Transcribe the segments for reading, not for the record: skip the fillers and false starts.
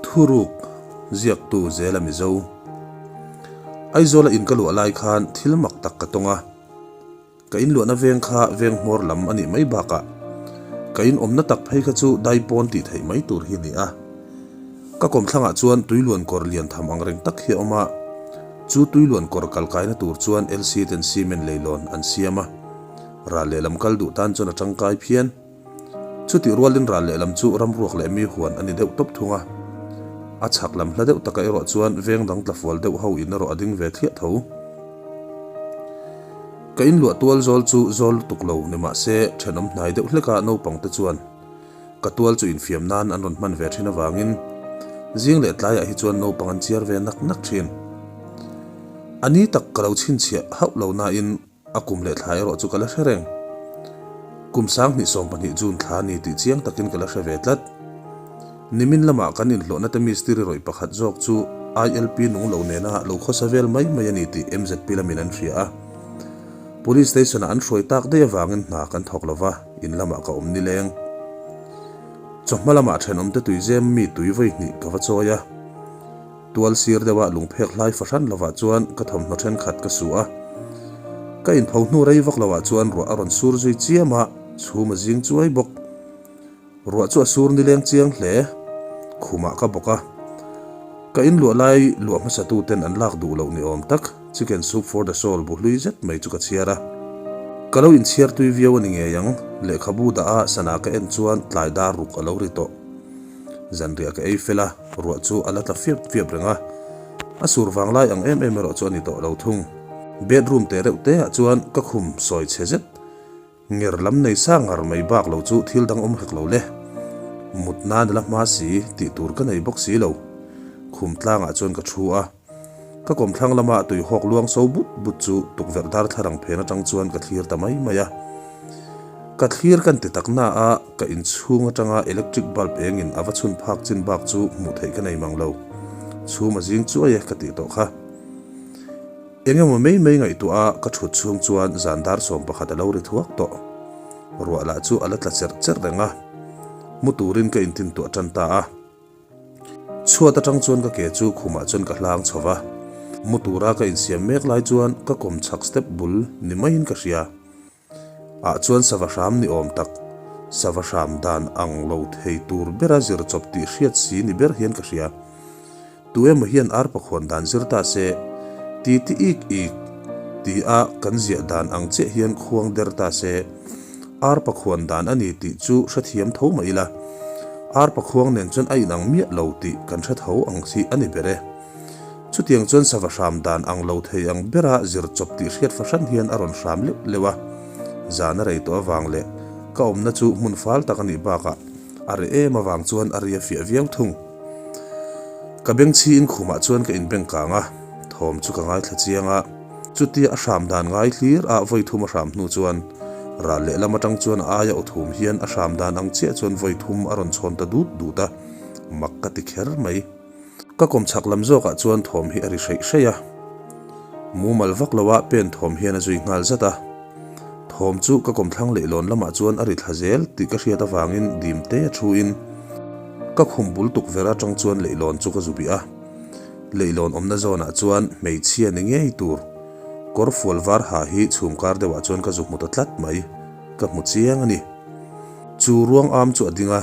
Thuruk ziaktu Zela Mizo. Aizawla in ka luah lai khan thil mak tak ka tawng a. Ka in luahna veng kha veng hmawr lam a nih mai bakah ka in awmna tak phei kha chu daipawn tih theih mai tur hi a ni a. Ka kawmthlangah chuan tuiluan kawr lian tham ang reng tak hi a awm a, chu tuiluan kawr kalkaina tur chuan LC ten cement leilawn an siam a, ral lehlam kal duh tan chuan a tangkai phian. Chutih rualin ral lehlam chu ramruak leh mi huan a ni deuh tawp thung a. A chhak lam hla deuh takah erawh chuan veng dang tlafual deuh ho in erawh a ding ve thliah tho. Ka inluah tual zawl chu zawl lutuk lo ni mah se thenawm hnai deuh hleka naupang te chuan ka tual chu infiam nan an rawn hman ve thin avangin zing leh tlaiah hi chuan naupang an chiar ve nak nak thin. A ni tak ka lo chhinchhiah hauh lo nain A kum leh thla erawh chu ka la hre reng. Kum 2020 June thla a ni tih chiang takin ka la hre ve tlat. Nimin lamah kan inhlawhna te mistiri rawih pakhat zawk chu ILP nung lo nena lo khawsa vel mai mai a ni tih MZP lamin an hria a. Police station-ah an hruai tak daih avangin hna kan thawk lo va, in lamah ka awm nileng. Chawhma lamah thenawmte tuizem mi tui vawi hnih ka va chawi a. Tual sir deuha lungphek hlai fahran lovah chuan ka thawmhnaw thenkhat ka su a. Ka inpho hnu rei vak lovah chuan ruah a rawn sur zui chiam a, chhum a zing chuai bawk. Ruah chu a sur nileng chiang hle. Khumah ka bawk a. Ka inluah lai luah hmasatu ten an lak duh loh ni awm tak, Chicken Soup for the Soul bu hlui zet mai chu ka chhiar a. Ka lo inchhiar tui viau a ni ngei ang, lehkhabu dah a sana ka en chuan tlai dar ruk a lo ri tawh. Zanriah ka ei fel a, ruah chu a la tla fiap fiap reng a. A sur vang lai ang em em erawh chu a ni tawh lo thung. Bedroom teh reuh te ah chuan ka khum sawi chhe zet. Nger lam nei sa ngar mai bak lo chu thil dang awm hek lo le. Mut nan a la hma si, tih tur ka nei bawk si lo. Khum tlangah chuan ka thu a. Ka kawmthlang lama tui hawk luang so but but chu tukverh darthlarang phen atang chuan ka thlir ta mai mai a. Ka thlir kan ti tak na a, ka inchhung atanga electric bulb engin a va chhun phak chin bak chu hmuh theih ka nei mang lo. Chhum a zing chuai e ka tih tawh kha. Eng emaw mai mai ngaihtuah a ka thut chhung chuan zan dar 11 a lo ri thuak tawh. Ruah lah chu a la tla cherh cherh reng a. Mu turin ka intintuah tan ta a. Chhuat atang chuan ka ke chu khumah chuan ka hlang chho va, mu tura ka insiam mek lai chuan ka kawm chhak step bul ni maiin ka hria. Ah chuan sava hram ni awm tak, sava hram dan ang lo thei tur bera zir chawp tih hriat si ni ber hian ka hria. Tu emaw hian arpa khuan dan zir ta se, ti ti ik ik ti a kan ziah dan ang chiah hian khuang der ta se, arpa khuan dan a ni tih chu hrethiam tho mah ila, arpa khuang nen chuan a inang miah lo tih kan hre tho ang hi a ni ber e. Chutiang chuan sava hram dan ang lo thei ang bera zir chawp tih hriat fahran hian a rawn hram leuh leuh a, zan a rei tawh avang leh ka awmna chu hmun fal tak a nih bakah a reh em avang chuan a ri a fiah viau thung. Ka bengchhi in khumah chuan ka inbeng kang a, thawm chu ka ngaithla chiang a. Chutia a hram dan ngai hlir a vawi thum a hram hnu chuan ral lehlam atang chuan a aia aw thum hian a hram dan ang chiah chuan vawi thum a rawn chhawn ta dut dut a, mak ka ti kher mai. Ka kawm chhak lam zawkah chuan thawm hi a ri hreih hreih a, mumal vak loa pen thawm hian a zui nghal zat a. Thawm chu ka kawmthlang leihlawn lamah chuan a ri thla zel tih ka hriat avangin dim te a thu in ka khum bul tukverh atang chuan leihlawn chu ka zu bih a. Leihlawn awmna zawnah chuan hmeichhia ni ngei tur kawr fual var ha hi chhum kar deuhah chuan ka zu hmu ta tlat mai, ka hmu chiang a ni. Chu ruang am chu a ding a.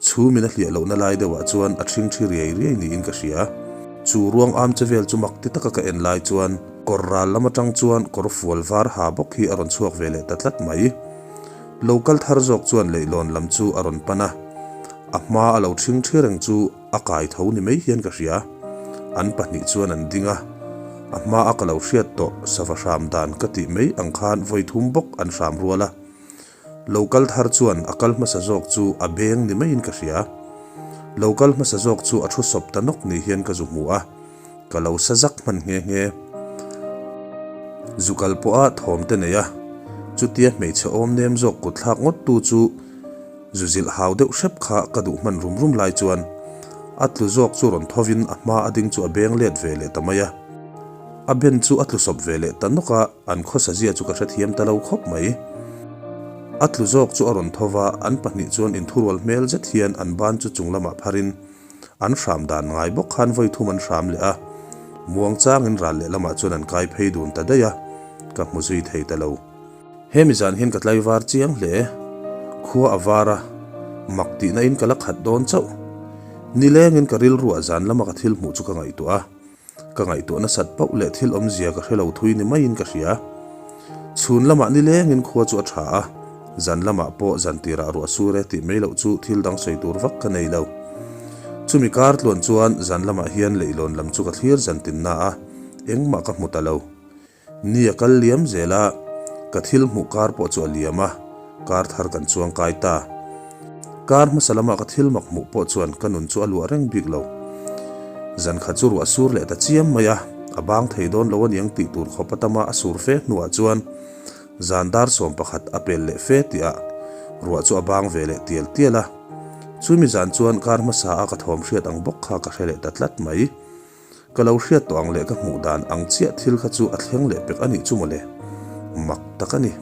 Chhum in a hliah lohna lai deuhah chuan a ṭhing ṭhi riai riai niin ka hria. Chu ruang am che vel chu mak ti taka ka en lai chuan kawr ral lam aṭang chuan kawr fual var ha bawk hi a rawn chhuak ve leh ta tlat mai. Lo kal thar zawk chuan leihlawn lam chu a rawn pan a, a hma a lo ṭhing ṭhi reng chu a kai tho ni mai hian ka hria. An pahnih chuan an ding a, a hma a ka lo hriat tawh sava hram dan ka tih mai ang khan vawi thum bawk an hram rual a. Lo kal thar chuan a kal hmasa zawk chu a beng ni maiin ka hria. Lo kal hmasa zawk chu a thu sawp ta nawk ni hian ka zu hmu a, ka lo sa zak hman nghe nghe. Zu kal pawha thawm te nei a, chutia hmeichhe awm nem zawk kut thlak ngawt tu chu zu zilh hau deuh hrep kha ka duh hman rum rum lai chuan a tlu zawk chu rawn thovin a hma a ding chu a beng let ve leh ta mai a. A ben chu a tlu sawp ve leh ta nawk a. An khawsa zia chu ka hrethiam ta lo khawp mai. A tlu zawk chu a rawn tho va, an pahnih chuan inthurual hmel zet hian an ban chu chung lamah pharin an hram dan ngai bawk khan vawi thum an hram leh a, muang changin ral lehlamah chuan an kai phei dun ta daih a, ka hmu zui thei ta lo. Hemi zan hian ka tlaivar chiang hle. Khua a var a, mak tihna in ka la khat dawn chauh. Nilengin ka rilruah zan lama ka thil hmuh chu ka ngaihtuah a. Ka ngaihtuah nasat pauh leh thil awmzia ka hre lo thui ni maiin ka hria. Chhun lamah nilengin khua chu a tha a, zan lamah pawh zan tirah ruah sur e tih mai loh chu thil dang sawi tur vak ka nei lo. Chumi kar tluan chuan zan lamah hian leihlawn lam chu ka thlir zan tinna a, engmah ka hmu ta lo. Ni a kal liam zel a, ka thil hmuh kar pawh chu a liam a, kar thar kan chuang kai ta. Kar hmasa lama ka thil mak hmuh pawh chuan ka nun chu a luah reng bik lo. Zan khat chu ruah sur leh ta chiam mai a, a bang thei dawn lo aniang tih tur khawp atama a sur fe hnuah chuan zan dar 11 a pel leh fe tihah ruah chu a bang ve leh tial tial a. Chumi zan chuan kar hmasa a ka thawm hriat ang bawk kha ka hre leh ta tlat mai. Ka lo hriat tawh ang leh ka hmuh dan ang chiah thil kha chu a thleng leh pek a nih chu mawle. Mak tak a ni.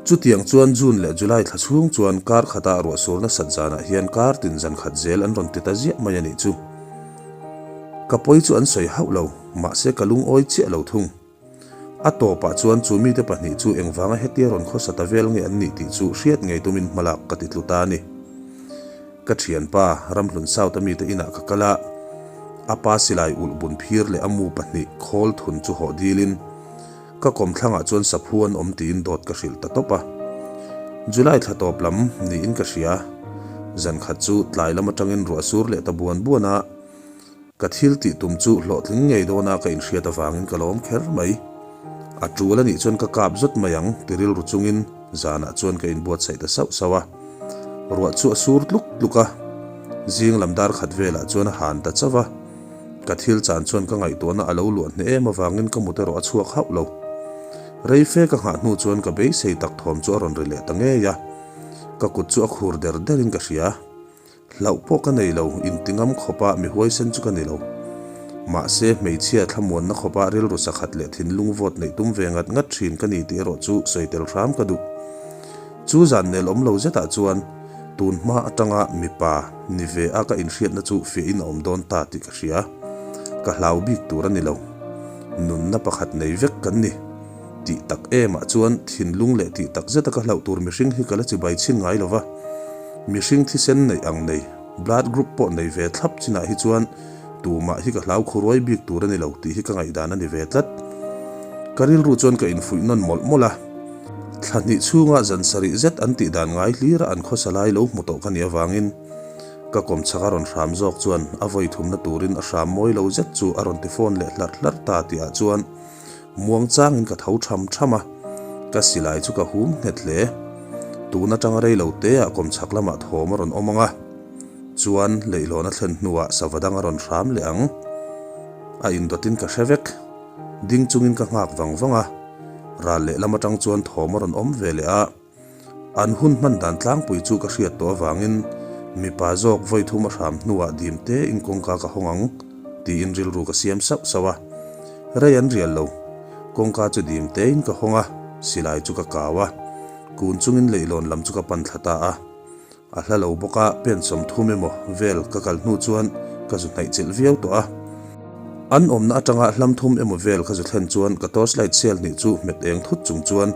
Chutiang chuan June leh July thla chhung chuan kar khata ruah sur nasat zanah hian kar tin zan khat zel an rawn ti ta ziah mai a nih chu. Ka pawi chu an sawi hauh lo, mahse ka lungawi chiah lo thung. A tawpah chuan chu mite pahnih chu engvanga hetia rawn khawsa ta vel nge an nih tih chu hriat ngei tumin hmalak ka ti tlu ta a ni. Ka thianpa, Ramhlun South a mite inah ka kal a, a pa silai ulh bun phir leh a mu pahnih khawl thun chu hawh dilin ka kawmthlangah chuan saphu an awm tiin dawt ka hrilh ta tawp a. July thla tawp lam niin ka hria. Zan khat chu tlai lam atangin ruah sur leh ta buan buan a, Ka thil tih tum chu hlawhtling ngei dawna ka inhriat avangin ka lawm kher mai. A tul a nih chuan ka kap zawt mai ang ti rilru chungin zanah chuan ka inbuatsaih ta sauh sauh a. Ruah chu a sur tluk tluk a, zing lam dar khat velah chuan a han ta chauh a. Ka thil chan chuan ka ngaihtuahna a lo luah hneh em avangin ka mut erawh a chhuak hauh lo. Rei fe ka nghah hnu chuan ka beisei tak thawm chu a rawn ri leh ta ngei a. Ka kut chu a khur der derin ka hria. Hlauh pawh ka nei lo, intingam khawpa mi huaisen chu ka ni lo. Mahse, hmeichhia thlamuanna khawpa rilru sakhat leh thinlung vawt neih tum ve ngat ngat thin ka ni tih erawh chu sawi tel hram ka duh. Chu zan nel awm lo zetah chuan tun hma atanga mipa ni ve a ka inhriatna chu fiahin a awm dawn ta tih ka hria. Ka hlau bik tur a ni lo. Nunna pakhat nei vek kan ni. Tih tak emah chuan thinlung leh tih tak zeta ka hlauh tur mihring hi ka la chibai chhin ngai lo va. Mihring thisen neih ang nei, blood group pawh nei ve thlap chinah hi chuan tumah hi ka hlau khuruai bik tur a ni lo tih hi ka ngaihdan a ni ve tlat. Ka rilru chuan ka infuih nawn mawlh mawlh a. Thla hnih chhunga zan sarih zet an tih dan ngai hlira an khawsa lai lo hmu tawh ka nih avangin ka kawmchhak a rawn hram zawk chuan a vawi thumna turin a hram mawi lo zet chu a rawn ti phone leh hlarh hlarh ta tihah chuan Muang changin ka tho tham tham a, ka silai chu ka hum nghet hle. Tun atanga rei lo teah kawmchhak lamah thawm a rawn awm ang a, chuan leihlawn a thlen hnuah sava dang a rawn hram leh ang. A indawtin ka hre vek. Ding chungin ka nghak vang vang a, ral lehlam atang chuan thawm a rawn awm ve leh a. An hun hman dan tlangpui chu ka hriat tawh avangin mipa zawk vawi thum a hram hnuah dim tein kawngka ka hawng ang tiin rilru ka siam sauh sauh a. Rei an rial lo. Kawngka chu dim tein ka hawng a, silai chu ka kau a. Kun chungin leihlawn lam chu ka pan thla ta a. A hla lo bawk a, pen 30 emaw vel ka kal hnu chuan ka zu hnaih chilh viau tawh a. An awmna atanga hlam thum emaw vel ka zu thlen chuan ka torchlight cell hnih chu hmet eng thut chung chuan,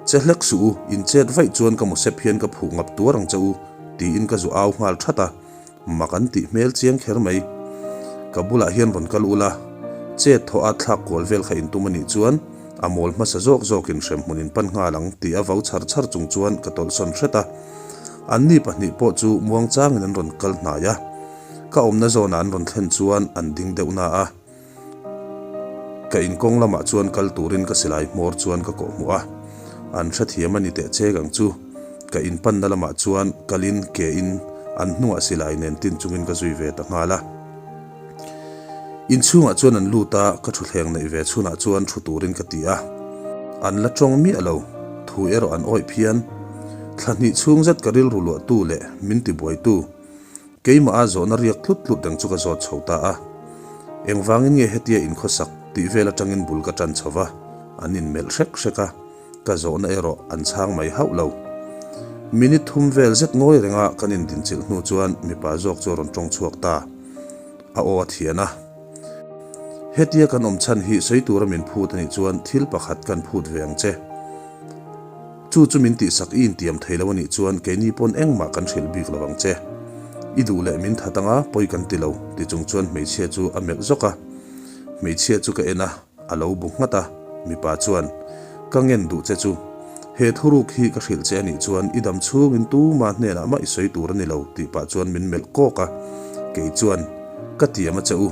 Che hlek suh u, in chet vaih chuan ka musep hian ka phuh ngap tuar ang che u, tiin ka zu au nghal that a. Mak an tih hmel chiang kher mai. Ka bulah hian rawn kal ula, chet thawh a thlak kual vel kha in tum a nih chuan a mawl hmasa zawk zawkin hremhmun in pan nghal ang tih a vau chhar chhar chung chuan ka tawlhsawn hret a. Anni pahnih pawh chu muang changin an rawn kal hnai a, ka awmna zawnah an rawn thlen chuan an ding deuh na a. Ka inkawng lamah chuan kal turin ka silai hmawr chuan ka kawhhmuh a, an hrethiam a ni teh chek ang chu. Ka inpanna lamah chuan kalin ke in an hnungah silai nen tin chungin ka zui ve ta nghal a. Inchhungah chuan an lut a, ka thutthleng neih ve chhunah chuan thu turin ka ti a. An la tawng miah lo, thu erawh an awih phian. Thla hnih chhung zet ka rilru luahtu leh min tibuaitu. Keimah a zawhna riak tlut tlut reng chu ka zawt chho ta a. Engvangin nge hetia inkhawsak tih vel atangin bul ka tan chho va, an inmelh hrek hrek a, ka zawhna erawh an chhang mai hauh lo. Minute thum vel zet ngawi renga kan indinchilh hnu chuan mipa zawk chu a rawn tawng chhuak ta. A aw a thian a. Hetia kan awm chhan hi sawi tura min phut a nih chuan thil pakhat kan phut ve ang che. Chu chu min tihsak i intiam thei lo a nih chuan keini pawn engmah kan hrilh bik lo ang che. I duh leh min that anga pawi kan ti lo ti chung chuan hmeichhia chu a melh zawk a. Hmeichhia chu ka en a, a lo bu nghat a, mipa chuan, Ka ngen duh che chu. He thuruk hi ka hrilh che a nih chuan i dam chhungin tuma hnenah mah i sawi tur a ni lo tih pah chuan min melh kawk a. Kei chuan, Ka tiam a che u.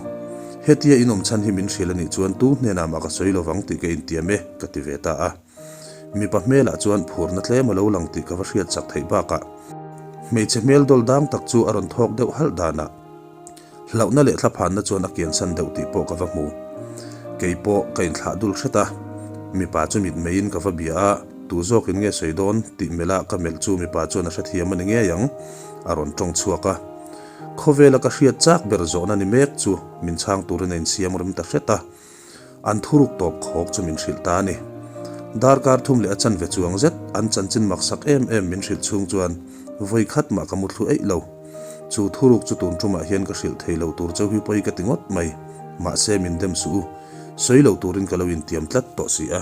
Hetia in awm chhan hi min hrilh a nih chuan tu hnenah mah ka sawi lovang tih ka intiam e, ka ti ve ta a. Mipa hmelah chuan phurna tlem a lo lang tih ka va hriat chak theih bakah hmeichhe hmel dawl dang tak chu a rawn thawk deuh halh danah hlauhna leh thlaphanna chuan a kiansan deuh tih pawh ka va hmu. Kei pawh ka inthlah dul hret a, mipa chu mitmeiin ka va bia a, tu zawkin nge sawi dawn tih melhah ka melh chu mipa chuan a hrethiam a ni ngei ang, a rawn tawng chhuak a. Khawvela ka hriat chak ber zawhna ni mek chu min chhang turin a insiam rem ta hret a. An thuruk tawp khawk chu min hrilh ta a ni. Darkar thum leh a chanve chuang zet an chanchin maksak em em min hrilh chhung chuan vawi khat mah ka muthlu eih lo. Chu thuruk chu tun tumah hian ka hrilh thei lo tur cheu hi pawi ka ti ngawt mai. Mahse min dem suh u. Sawi lo turin ka lo intiam tlat tawh si a.